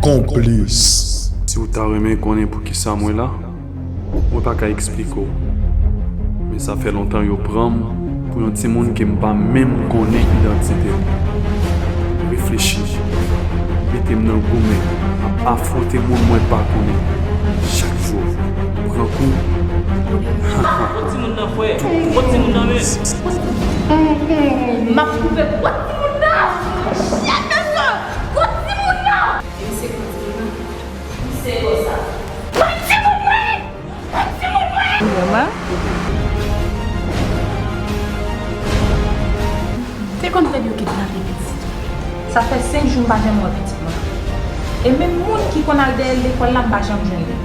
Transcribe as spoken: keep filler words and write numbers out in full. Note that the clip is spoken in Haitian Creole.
Konplis. Si w ta renmen konnen poukisa mwen la, mwen pa ka eksplike w. Men sa fè lontan yo pran m pou yon timoun ke m pa menm konnen idantite l. Reflechi, mete m nan goumen, ap afwonte moun mwen pa konnen. Chak jou, m pran kou. Kot timoun nan, frè? Kot timoun nan, men? M ap koupe kot timoun nan! Chèf mesye! Kot timoun nan! Misye kot timoun nan? Misye konsa. Kot timoun mwen! Kot timoun mwen! Vrèman? Te konn nèg yo kidnape pitit. Sa fè senk jou m pa janm wè pitit mwen. E menm moun ki konn al dèyè l lekòl la, m pa janm jwenn li.